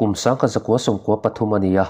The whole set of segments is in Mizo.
Kum 1993 a ni a,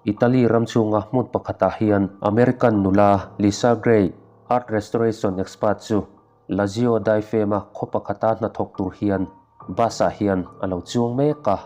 Italy ram chhunga hmun pakhatah hian American nula Lisa Gray, art restoration expert chu Lazio daifema khaw pakhata hnathawk tur hian bus-ah hian a lo chuang mek a.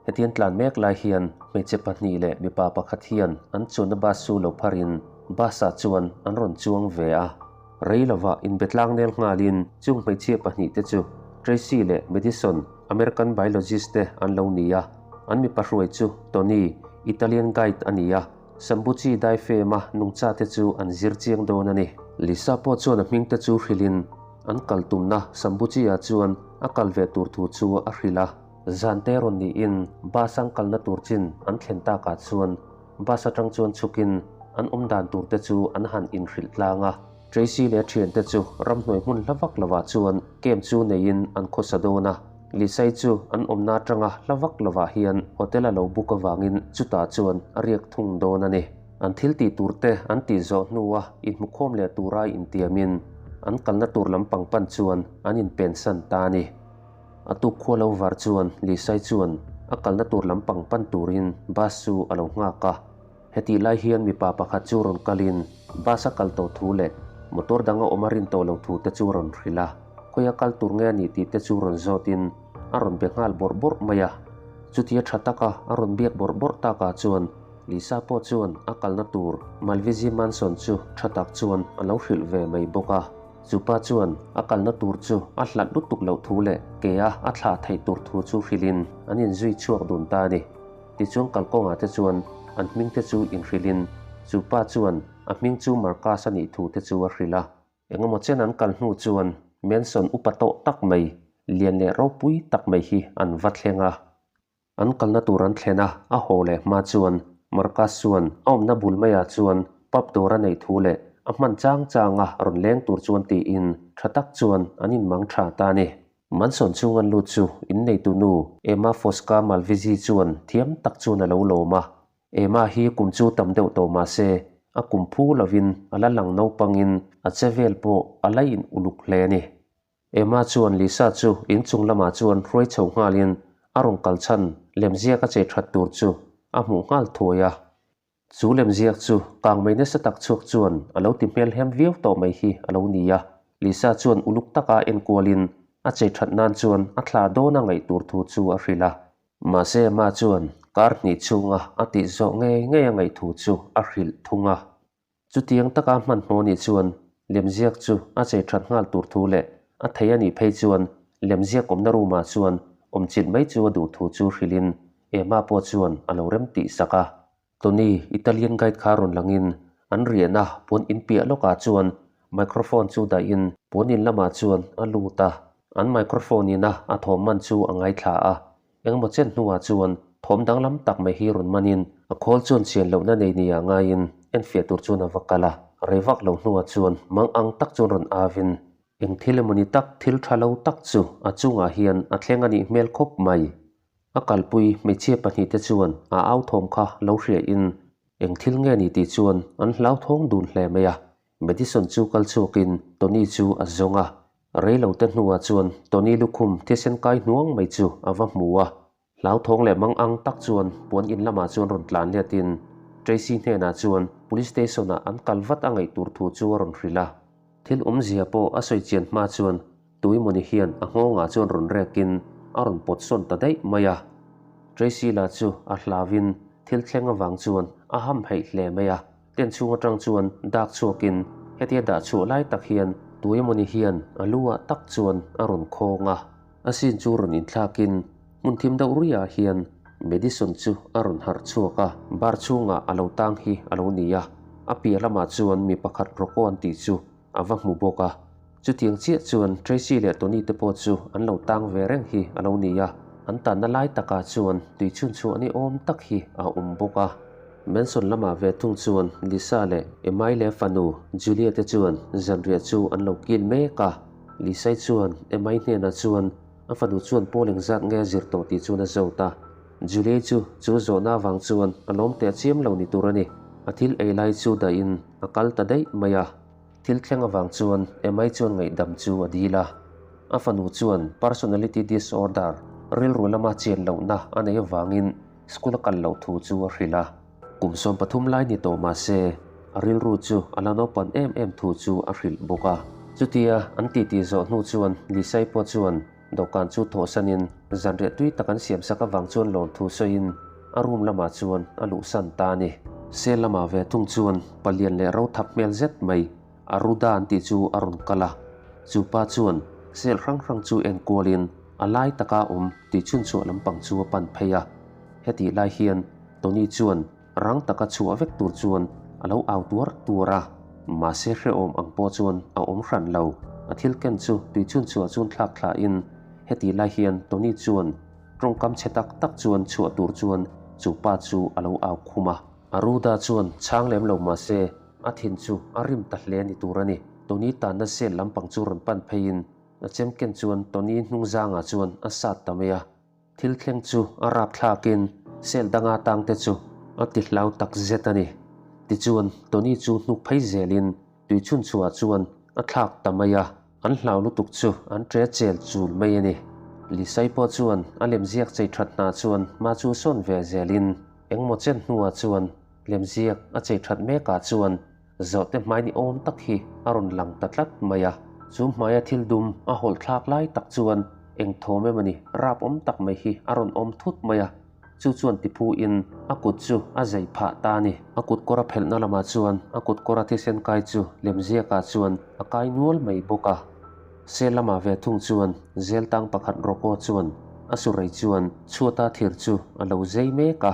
Hetiang tlan mek lai hian hmeichhe pahnih leh mipa pakhat hian an chuanna bus chu lo pharin bus-ah chuan an rawn chuang ve a. Rei lovah inbe tlang nel nghalin chung hmeichhia pahnihte chu Tracy leh Madison, American biologist te an lo ni a. An mipa hruai chu Tony, Italian guide a ni a. Sambuchi daifema nungcha te chu an zir chiang dawn a ni. Lisa pawh chuan a hming te chu hrilhin an kal tumna Sambuchi-ah chuan a kal ve tur thu chu a hrilh a. Zan te rawn niin bus an kalna tur chin an thlen takah chuan bus atang chuan chhukin an awm dan tur te chu an han inhrilh tlang a. Tracy leh a thiante chu ramhnuai hmun hla vak lovah chuan camp chu neiin an khawsa dawn a. Lisai chu an awmna atanga hla vak lovah hian hotel a lo book avangin chutah chuan a riak thung dawn a ni. An thil tih tur te an tih zawh hnua inhmukhawm leh tura intiamin an kalna tur lampang pan chuan an inpensan ta a ni. A tuk khua lo var chuan Lisai chuan a kalna tur lampang pan turin bus chu a lo nghak a. Hetih lai hian mipa pakhat chu rawn kalin bus a kal tawh thu leh motor dang a awm a rin tawh lo thu te chu rawn hrilh a. Khawi a kal tur nge a nih tih te chu rawn zawtin a rawn be nghal bawrh bawrh mai a. Chutia tha taka a rawn biak bawrh bawrh takah chuan Lisa pawh chuan a kalna tur Malvizi Mansion chu tha tak chuan a lo hrilh ve mai bawk a. Chupa chuan a kalna tur chu a hlat lutuk loh thu leh ke a a thlah theih tur thu chu hrilhin an inzui chhuak dun ta a ni. Tichuan kalkawngah te chuan an hming te chu inhrilhin chupa chuan a hming chu Marcus a nih thu te chu a hrilh a. Engemaw chen an kal hnu chuan Mansion upa tawh tak mai, lian leh ropui tak mai hi an va thleng a. An kalna tur an thlen a, a haw leh hma chuan Marcus chuan a awmna bul maiah chuan pub dawr a neih thu leh a hman chang changa rawn leng tur chuan tiin tha tak chuan an inmang tha ta a ni. Mansion chhung an lut chu inneitu nu Emma Fosca Malvizzi chuan thiam tak chuan a lo lawm a. Emma hi kum chu tam deuh tawh mah se a kum phu lovin a la lang naupangin a che vel pawh a la in uluk hle a ni. Emma chuan Lisa chu inchung lamah chuan hruai chho nghalin a rawn kal chhan lemziak a che that tur chu a hmuh nghal thuai a. Chu lemziak chu kangmei nasa tak chhuak chuan a lo ti hmelhem viau tawh mai hi a lo ni a. Lisa chuan uluk taka enkualin a che that nan chuan a thla dawn a ngaih tur thu chu a hrilh a. Mahse Emma chuan kar hnih chhunga a tih zawh ngei ngei a ngaih thu chu a hrilh thung a. Chutiang taka hmanhmawh nih chuan lemziak chu a chei that nghal tur thu leh a thei a nih phei chuan lemziak awmna room-ah chuan awmchilh mai chu a duh thu chu hrilhin Emma pawh chuan a lo rem tih sak a. Tony, Italian guide kha rawn langin an riahna puan in piah lawkah chuan microphone chu dahin puan in lamah chuan a lut a, an microphone ina a thawm man chu a ngaithla a. Engemaw chen hnuah chuan thawm danglam tak mai hi rawn manin a khawl chuan chian lohna nei nia ngaiin enfiah tur chuan a va kal a. Rei vak lo hnuah chuan mang ang tak chuan rawn avin eng thil emawni tak thil tha lo tak chu a chungah hian a thleng a nih hmel khawp mai. A kalpui hmeichhia pahnihte chuan a au thawm kha lo hriain eng thil nge ni tih chuan an hlauthawng dun hle mai a. Madison chu kal chhuakin Tony chu a zawng a. Rei lo te hnuah chuan Tony lukhum thisen kai hnuang mai chu a va hmu a. Hlauthawng leh mang ang tak chuan puan in lamah chuan rawn tlan letin Tracy hnenah chuan Police Station ah an kal vat a ngaih tur thu chu a rawn hrilh a. Thil awmzia pawh a sawi chian hma chuan Tuimawni hian a nghawngah chuan rawn rekin a rawn pawt sawn ta daih mai a. Tracy lah chu a hlauin thil thleng avang chuan a hamhaih hle mai a. Tent chhung atang chuan dak chhuakin hetia dah chhuah lai tak hian tuemawni hian a lu ah tak chuan a rawn khawng a. A sin chu rawn inthlakin hmun thim deuh ruiah hian Madison chu a rawn harh chhuak a. Bar chhungah a lo tang hi a lo ni a, a piah lamah chuan mi pakhat Rocco an tih chu a va hmu bawk a. Chutiang chiah chuan Tracy leh Tony te pawh chu an lo tang ve reng hi a lo ni a, an tanna lai takah chuan tui chhun chhuah ni awm tak hi a awm bawk a. Mansion lamah ve thung chuan Lisa leh Emai leh fanu Julia te chuan zanriah chu an lo kil mek a. Lisa-i chuan Emai hnenah chuan a fanu chuan pawl engzat nge a zir tawh tih chuan a zawt a. Julia-i chu chu zawhna avang chuan a lawm teh chiam lo ni tur a ni. A thil ei lai chu dahin a kal ta daih mai a. Thil thleng avang chuan Emai chuan ngaihdam chu a dil a. A fanu chuan personality disorder rilru lama chian lohna a neih avangin school a kal loh thu chu a hrilh a. Kum 13 lai ni tawh mah se, a rilru chu a la naupan em em thu chu a hrilh bawk a. Chutia an titi zawh hnu chuan Lisai pawh chuan dawhkan chu thawhsanin zanriah tui tak an siamsak avang chuan lawmthu sawiin a room lamah chuan a luhsan ta a ni. Sel lamah ve thung chuan palian leh ro thap hmel zet mai Aruda an tih chu a rawn kal a, chu pa chuan sel hrang hrang chu en kualin a lai taka awm tih chhunchhuah lampang chu a pan phei a. Hetih lai hian Tony chuan rang taka chhuah vek tur chuan a lo au tuar tuar a, mahse hrehawm ang pawh chuan a awm hran lo. A thil ken chu tui chhunchhuah chuan thlak thlahin hetih lai hian Tony chuan tawngkam chhe tak tak chuan chhuah tur chuan chu pa chu a lo au khum a. Aruda chuan chhang lem lo mahse a thin chu a rim ta hle ni tur a ni. Tony tanna sel lampang chu rawn pan pheiin a chem ken chuan Tony hnung zangah chuan a sat ta mai a. Thil thleng chu a rap thlakin sel danga tangte chu a ti hlau tak zet a ni. Tichuan Tony chu hnuk phei zelin tui chhunchhuah chuan a thlak ta mai a. An hlau lutuk chu an ṭe chel chul mai a ni. Lisai pawh chuan a lemziak chei ṭhat hna chuan hma chu sawn ve zelin engmaw chen hnuah chuan lemziak a chei ṭhat mekah chuan zawhte hmai ni awm tak hi a rawn lang ta tlat mai a. Chu hmaia thil dum a hawlh thlak lai tak chuan eng thawm emawni rap awm tak mai hi a rawn awm thut mai a. Chu chuan tiphu in a kut chu a zei phah ta a ni. A kut kawr a phelhna lamah chuan a kut kawr a thisen kai chu lemziakah chuan a kai nual mai bawk a. Sel lamah ve thung chuan zel tang pakhat Rocco chuan a surei chuan chhuata thir chu a lo zei mek a.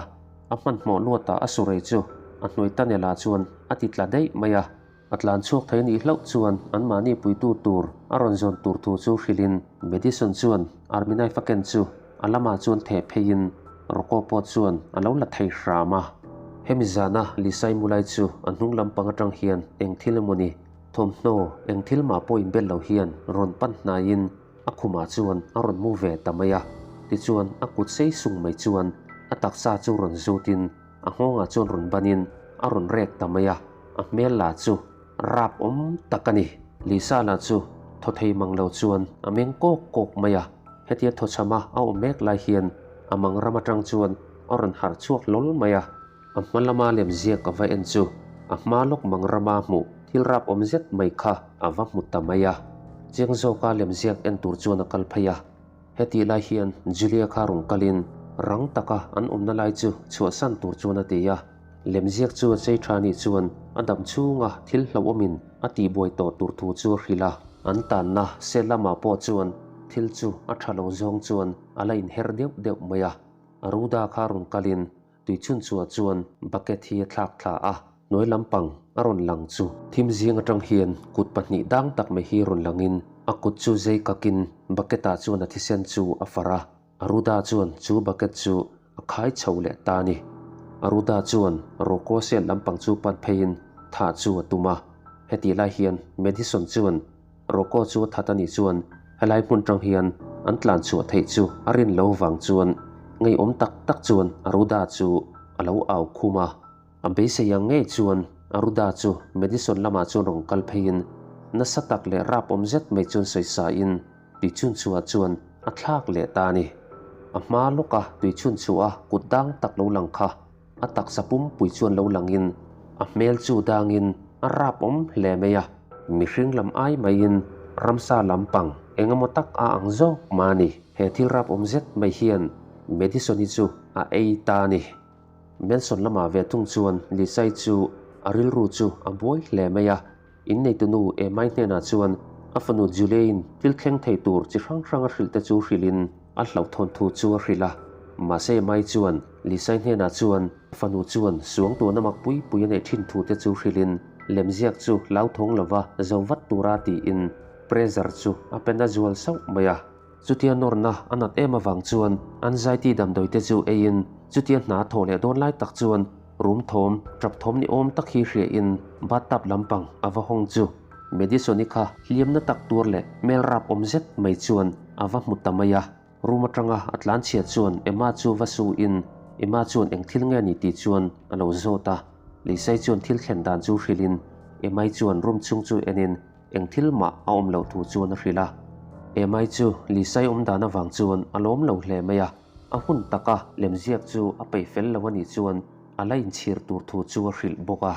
A hmanhmawh luatah a surei chu a hnuai tunnel-ah chuan a ti tla daih mai a. A tlan chhuak thei nih hlauh chuan anmahni puitu tur a rawn zawn tur thu chu hrilhin Madison chuan Army knife a ken chu a lamah chuan theh pheiin Rocco pawh chuan a lo la thei hram a. Hemi zana Lisai Mulai chu a hnung lampang atang hian eng thil emawni thawmhnaw eng thil mah pawh inbel lo hian rawn pan hnaiin a khumah chuan a rawn mu ve ta mai a. Tichuan a kut sei sung mai chuan a taksa chu rawn zutin A nghawngah chuan rawn banin a rawn rek ta mai a, a hmel lah chu rap awm tak a ni. Lisa lah chu thaw thei mang lo chuan a meng kawk kawk mai a, hetia thaw chhama a awm mek lai hian a mang ram atang chuan a rawn harh chhuak hlawl mai a. A hma lama lemziak a va en chu a hma lawk mang rama hmuh thil rap awm zet mai kha a va hmu ta mai a. Chiang zawka lemziak en tur chuan a kal phei a. Hetih lai hian Julia kha rawn kalin rang taka an awmna lai chu chhuahsan tur chuan a ti a. Lemziak chu a chei tha nih chuan a dam chhunga thil hlauhawmin a tihbuai tawh tur thu chu a hrilh a. An tanna sel lamah pawh chuan thil chu a tha lo zawng chuan a la inher deuh deuh mai a. Aruda kha rawn kalin Tui chhunchhuah chuan bucket hi a thlak thla a, hnuai lampang a rawn lang chu thim zing atang hian kut pahnih dang tak mai hi rawn langin a kut chu zei kakin bucket ah chuan a thisen chu a far a, Aruda chuan chu bucket chu a khai chho leh ta a ni. Aruda chuan Rocco sel lampang chu pan pheiin thah chu a tum a, hetih lai hian Madison chuan Rocco chu a that a nih chuan helai hmun tang hian an tlan chhuah theih chu a rin lo vang chuan ngeiawm tak tak chuan Aruda chu a lo au khum a. A beisei ang ngei chuan Aruda chu Madison lamah chuan rawn kal pheiin nasa tak leh rapawm zet mai chuan sawisa in tui chhun chhuah chuan a thlak leh ta a ni. A hma lawka tui chhun chhuah a kut dang tak lo lang kha A taksa pumpui chuan lo langin a hmel chu dangin a rap awm hle mai a. Mihring lam ai maiin ramsa lampang eng emaw tak a ang zawk mah a ni. He thil rap awm zet mai hian Madison-i chu a ei ta a ni. Manson lamah ve thung chuan Lisa-i chu a rilru chu a buai hle mai a. Inneitunu Emma-i hnenah chuan a fanu Julie-in thil thleng thei tur chi hrang hrang a hrilh te chu hrilhin a hlauhthawn thu chu a hrilh a. Mahse Emma-i chuan Lisa-i hnenah chuan a fanu chuan suang tuan a mak pui pui a neih thin thu te chu hrilhin lemziak chu hlauthawng lova zo vat tura tiin pressure chu a pen a zual sauh mai a. Chutia nawrna a nat em avang chuan anxiety damdawi te chu eiin chutia hna thawh leh dawn lai tak chuan rum thawm, tap thawm ni awm tak hi hriain bathtub lampang a va hawng chu Madison-i kha hliamna tak tur leh hmel rap awm zet mai chuan a va hmu ta mai a. Room atanga a tlan chhiat chuan Emma chu va su in Emma chuan eng thil nge ni tih chuan a lo zawt a. Lisai chuan thil thlen dan chu hrilhin Emma-i chuan room chhung chu enin eng thil mah a awm loh thu chuan a hrilh a. Emai chu Lisai awm dan avang chuan a lawm lo hle mai a, a hun taka lemziak chu a peih fel lo a nih chuan a la inchhir tur thu chu a hrilh bawk a.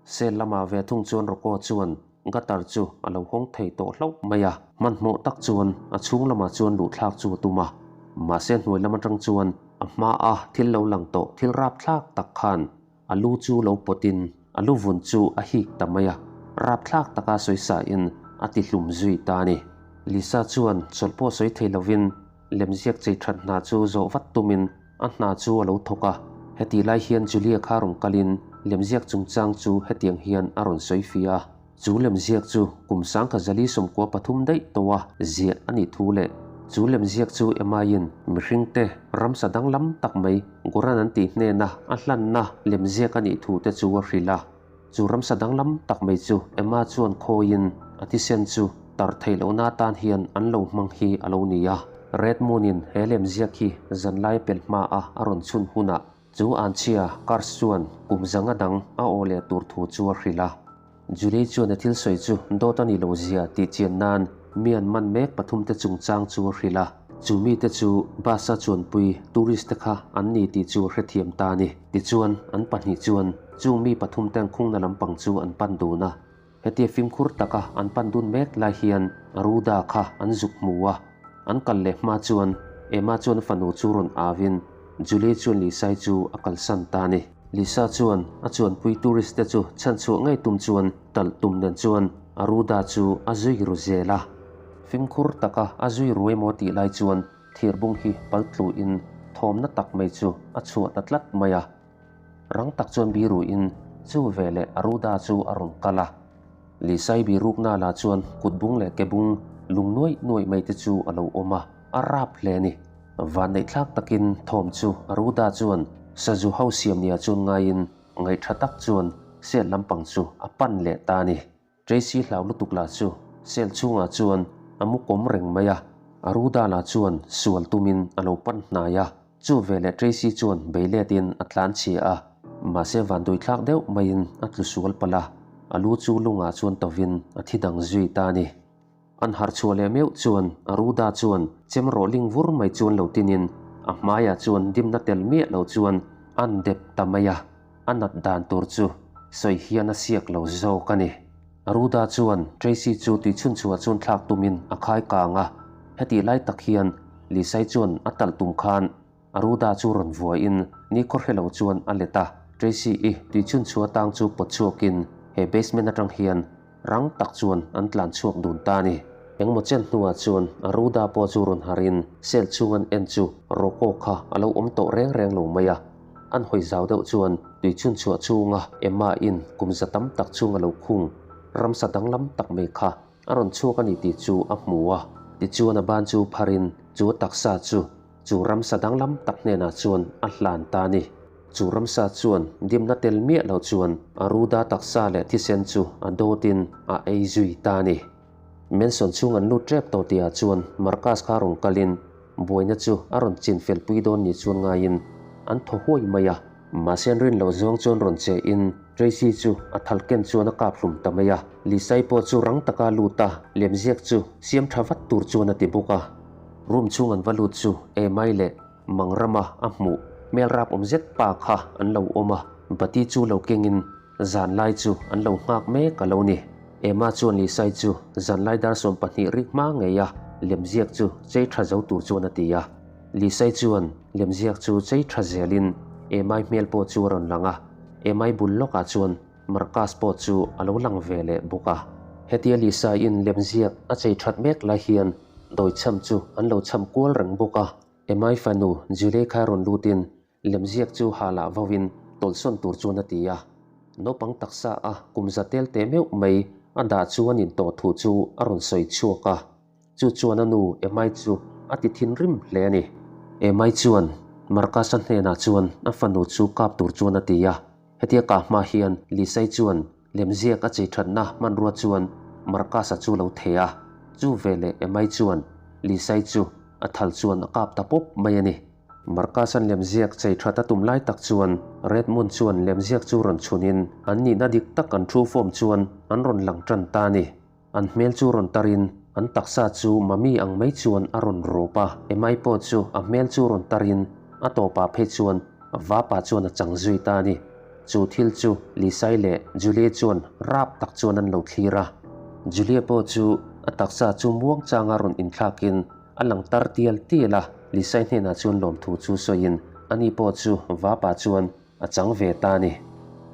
Cell lamah ve thung chuan Rocco chuan gutter chu a lo hawng thei tawh hlauh mai a. Hmanhmawh tak chuan a chhung lamah chuan luhthlak chu a tum a, mahse hnuai lam atang chuan a hmaa thil lo lang tawh thil rapthlak tak khan a lu chu lo pawtin a lu vun chu a hik ta mai a, rapthlak taka sawi sahin a ti hlum zui ta a ni. Lisa chuan chawlh pawh sawi thei lovin lemziak chei that hna chu zawh vat tumin A hna chu a lo thawk a, hetih lai hian Julia kha rawn kalin lemziak chungchang chu hetiang hian a rawn sawi fia a. Chu lemziak chu kum sangkhat zali 13 daih tawha ziah a nih thu leh chu lemziak chu Emma-in mihringte ramsa danglam tak mai Goran an tih hnena a hlanna lemziak a nih thu te chu a hrilh a. Chu ramsa danglam tak mai chu Emma chuan khawiin a thisen chu tar theih lohna atan hian an lo hmang hi a lo ni a. Red Moon-in he lemziak hi zanlai pel hmaa a rawn chhun hunah chu anchhia Curse chuan kum zanga dang a aw leh tur thu chu a hrilh a. Julie chuan a thil sawi chu dawt a ni lo zia tih chian nan mi an man mek pathumte chungchang chu a hrilh a. Chu mite chu bus-a chuanpui tourist te kha an ni tih chu a hrethiam ta a ni. Tichuan, an pahnih chuan chung mi pathum te an khungna lampang chu an pan dun a. Hetia fimkhur taka an pan dun mek lai hian Aruda kha an zuk hmu a. An kal leh hma chuan Emma chuan a fanu chu rawn avin Julie chuan Lisai chu a kalsan ta a ni. Lisa chuan a chuanpui tourist te chu chhanchhuah ngei tum chuan talh tum nen chuan Aruda chu a zui ru zel a. Fimkhur taka a zui ru emaw tih lai chuan Thirbung hi pal tluin thawmna tak mai chu a chhuah ta tlat mai a. Rang tak chuan biruin chu veleh Aruda chu a rawn kal a. Lisai birukna lah chuan kutbung leh kebung lung nuaih nuaih mai te chu a lo awm a, a rap hle a ni. Vanneihthlak takin thawm chu Aruda chuan sazu ho siam nia chuan ngaiin ngaihṭha tak chuan sel lampang chu a pan leh ta a ni. Tracy hlau lutuk lah chu cell chhungah chuan a mu kawm reng mai a, Aruda lah chuan sual tumin a lo pan hnai a, chu veleh Tracy chuan beiletin a tlan chhia a, mahse vanduithlak deuh maiin a tlu sual palh a, a lu chu lungah chuan tovin a thi dang zui ta a ni. An harh chhuah leh meuh chuan Aruda chuan chem rawh ling vur mai chuan lo tinin a hmaiah chuan dimna tel miah lo chuan an dep ta mai a. A nat dan tur chu sawi hian a siak lo zawk a ni. Aruda chuan Tracy chu tui chhunchhuah chuan thlak tumin a khai kang a, hetih lai tak hian Lisai chuan a talh tum khan Aruda chu rawn vuahin nikhaw hre lo chuan a let a. Tracy-i tui chhunchhuah tang chu pawt chhuakin he basement atang hian rang tak chuan an tlan chhuak dun ta a ni. Engmaw chen hnuah chuan Aruda pawh chu rawn harin cell chhung an en chu Rocco kha a lo awm tawh reng reng lo mai a. An hawi zau deuh chuan tui chhunchhuah chhunga Emma in kum za tam tak chhung a lo khung ramsa danglam tak mai kha a rawn chhuak a ni tih chu a hmu a. Tichuan a ban chu pharin chu a taksa chu chu ramsa danglam tak hnenah chuan a hlan ta a ni. Chu ramsa chuan dimna tel miah lo chuan a ruda taksa leh thisen chu a dawtin a ei zui ta a ni. Mansion chhung an lut tep tawh tihah chuan Marcus kha rawn kalin buaina chu a rawn chin fel pui dawn ni chuan ngaiin an thaw huai mai a. Mahse an rin loh zawng chuan rawn che in Tracy chu a thal ken chuan a kap hlum ta mai a. Lisai pawh chu rang taka lut a, lemziak chu siam tha vat tur chuan a ti bawk a. Room chhung an va lut chu Emai leh Mangrama a hmuh hmel rap awm zet pa kha an lo awm a, Bati chu lo kengin Zanlai chu an lo nghak mek a lo ni. Emma chuan Lisai chu zanlai dar 12 rik hma ngei a lemziak chu chei tha zo tur chuan a ti a. Lisai chuan lemziak chu chei tha zelin Emma-i hmel pawh chu a rawn lang a. Emma-i bul lawkah chuan Marcus pawh chu a lo lang ve leh bawk a. Hetia Lisaiin lemziak a chei that mek lai hian dawichham chu an lo chham kual reng bawk a. Emma-i fanu Julie kha rawn lutin Lemziak chu halah vauin tawlhsawn tur chuan a ti a. Naupang taksa a kum za tel teh meuh mai a dah chu an intawh thu chu a rawn sawi chhuak a. Chu chuan a nu Emai chu a ti thinrim hle a ni. Emai chuan Marcus-a hnenah chuan a fanu chu kap tur chuan a ti a. Hetia kah hma hian Lisai chuan lemziak a chei thatna hmanrua chuan Marcus-a chu lo theh a. Chu veleh Emai chuan Lisai chu a thal chuan a kap ta pawp mai a ni. Marcus-a'n lemziak chei that a tum lai tak chuan Redmond chuan lemziak chu rawn chhunin an nihna dik tak an thu form chuan an rawn lang tan ta a ni. An hmel chu rawn tarin An taksa chu mummy ang mai chuan a rawn rawp a, Emai pawh chu a hmel chu rawn tarin a tawpah phei chuan vapa chuan a chang zui ta a ni. Chu thil chu Lisai leh Julie chuan rap tak chuan an lo thlir a. Julie pawh chu a taksa chu muang changa rawn inthlakin a lang tar tial tial a, Lisai hnenah chuan lawmthu chu sawiin ani pawh chu vapa chuan a chang ve ta a ni.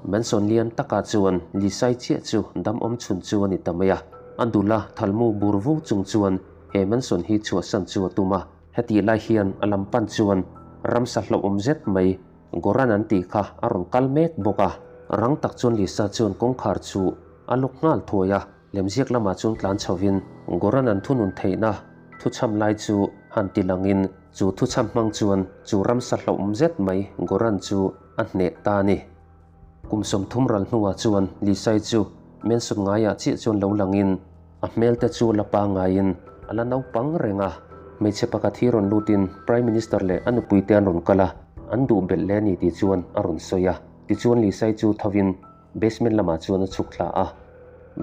Manson lian takah chuan Lisai chiah chu dam awm chhun chu a ni ta mai a, a dul a thalmu bur vu chung chuan he Manson hi chhuahsan chu a tum a. Hetih lai hian a lam pan chuan ramsa hlauhawm zet mai Goran an tih kha a rawn kal mek bawk a. Rang tak chuan Lisa chuan kawngkhar chu a lawk nghal thuai a, lemziak lamah chuan tlan chhovin Goran an thunun theihna thuchham lai chu han ti langin chu thuchham hmang chuan chu ramsa hlauhawm zet mai Goran chu a hneh ta a ni. Kum 30 ral hnuah chuan Lisai chu Mansion ngaiah chiah chuan lo langin a hmel te chu la pangaiin a la naupang reng a. Hmeichhe pakhat hi rawn lutin Prime Minister leh a nupui te an rawn kal a, an duh belh le ni tih chuan a rawn sawi a. Tichuan Lisai chu thovin basement lamah chuan a chhuk thla a.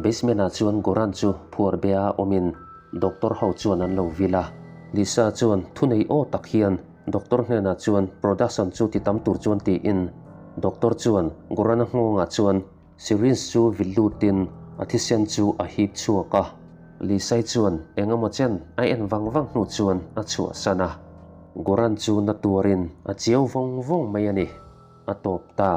Basement ah chuan Goran chu phuar be a awmin doctor ho chuan an lo vil a. Lisa chuan thunei aw tak hian doctor hnenah chuan production chu ti tam tur chuan tiin doctor chuan Goran-a nghawngah chuan syringe chu vil lutin a thisen chu a hip chhuak a. Lisai chuan eng emaw chen a en vang vang hnu chuan a chhuahsan a. Goran chu na tuarin a chiau vawng vawng mai a ni. A tawp ta.